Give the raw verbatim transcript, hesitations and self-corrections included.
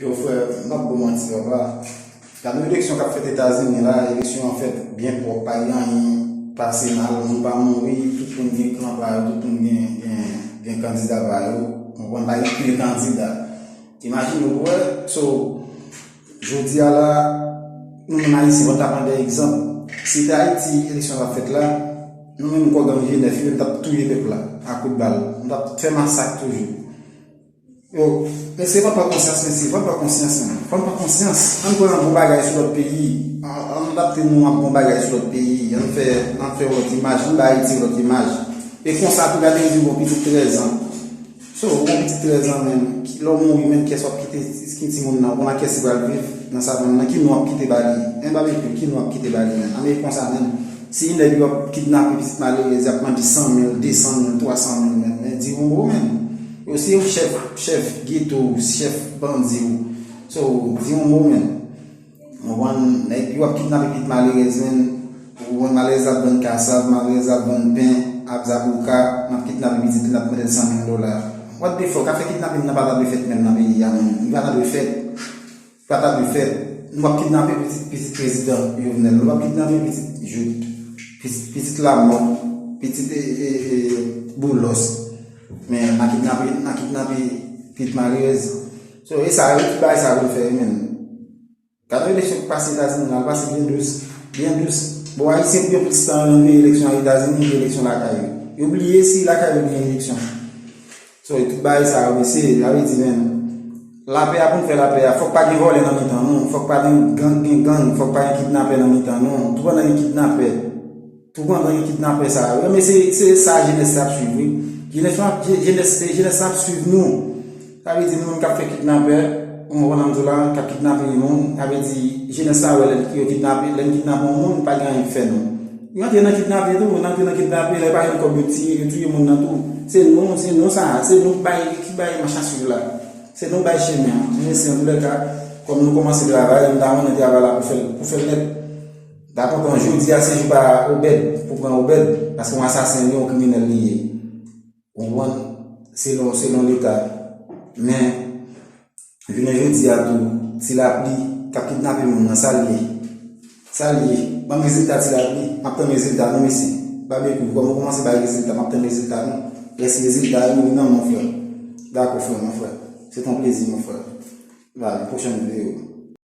Yo, frè, m ap ba w manti, papa. Gade yon eleksyon k ap fèt Etazini la, eleksyon an fèt byen pwòp, pa gen anyen pase mal, moun pa mouri, tout moun gen klan pa yo, tout moun gen, gen, gen kandida pa yo. Ou konprann, pa gen pil kandida. Imajine w, wè, so, jodi a la, nou menm Ayisyen, mwen t ap pran de egzanp. Si te Ayiti eleksyon t ap fèt la, nou menm kò gang G nèf yo, nou t ap touye pèp la a kout bal. Nou t ap fè masak toujou. Yo, mesye, fò n pran konsyans, mesye, fò n pran konsyans, menm. Fò n pran konsyans. Ann pran yon bon bagay sou lòt peyi. Ann, ann adapte nou ak bon bagay sou lòt peyi. Ann fè, ann fè lòt imaj, ann ba Ayiti lòt imaj. E konsa tou, gade, yo di w gon pitit trèz an. So, ou gon pitit trèz an, menm, ki, lè w mouri, menm, kiyès w ap kite, ki timoun nan, ou konn ak kiyès li pral viv nan savann nan, ki non w ap kite ba li? Mbappe, ki non w ap kite ba li, menm? An, men konsa, menm. Si nèg yo ap kidnape pitit malerèz, y ap mande san mil, de san mil, twa san mil, menm, men di yon mo, menm. Yo se yon chèf, chèf geto w, chèf bandi w. So, di yon mo, menm. Ou konprann, nèg yo ap kidnape pitit malerèz, menm. Ou konprann, malerèz ap vann kasav, malerèz ap vann pen, ap zaboka, n ap kidnape pitit li, n ap mande l san mil dola. What the fuck? Afè kidnapin nan pa ta dwe fèt menm nan peyi a, menm. Li pa ta dwe fèt. Li pa ta dwe fèt. Nou p ap kidnape pitit, pitit prezidan Jovenel. Nou p ap kidnape pitit Jout. Pitit, pitit Lamòt. Pitit, e, e, e, Boulos. Men, n a kidnape, n a kidnape pitit malerèz. So, e sa, yo tout bagay sa yo fè, menm. Gade eleksyon ki pase Etazini la, l pase byen dous, byen dous. Bon, Ayisyen pran plis tan nan veye eleksyon Etazini ke eleksyon lakay yo. Yo bliye si lakay yo gen eleksyon. So, e tout bagay sa yo, mesye, sa vle di, menm, lapè a, pou n fè lapè a, fòk pa gen vòlè nan mitan nou, fòk pa gen gang, gen gang, fòk pa gen kidnapè nan mitan nou. Toupandan gen kidnapè, toupandan gen kidnapè sa yo. Men se, se sa jenès la ap swiv, wi. Jenès la, je-, jenès, jenès la ap swiv nou. Sa vle di nou menm k ap fè kidnapè, ou konprann sa m di w la, k ap kidnape moun, sa vle di jenès la wè lè yo kidnape, lè n kidnape yon moun, pa gen anyen k fè nou. Yo antre nan kidnape tou, yo antre nan kidnape, lè yo pa jwenn kòb yo tiye, yo touye moun nan tou. Se nou, se nou sa, se nou k bay, ki bay machin swiv la. Se nou k bay chemen an. Men se antoulèka, kòm nou kòmanse travay, m ta renmen travay la pou fè l, pou fè l nèt. M ta kontan jodi a se jou pa Obèd, pou pran Obèd, paske yon asasen li ye, yon kriminèl li ye. Ou konprann? Selon, selon Leta. Men, jounen jodi a tou, Ti Lapli k ap kidnape moun nan, sa l ye? Sa l ye? Ban m rezilta Ti Lapli. M ap tann rezilta nou, mesye. Babekyou, kòm ou kòmanse bay rezilta, m ap tann rezilta nou. Lè si rezilta yo, wi, non, mon frè. Dakò, frè, mon frè. Se t on plezi, mon frè. Bye, pwochèn videyo.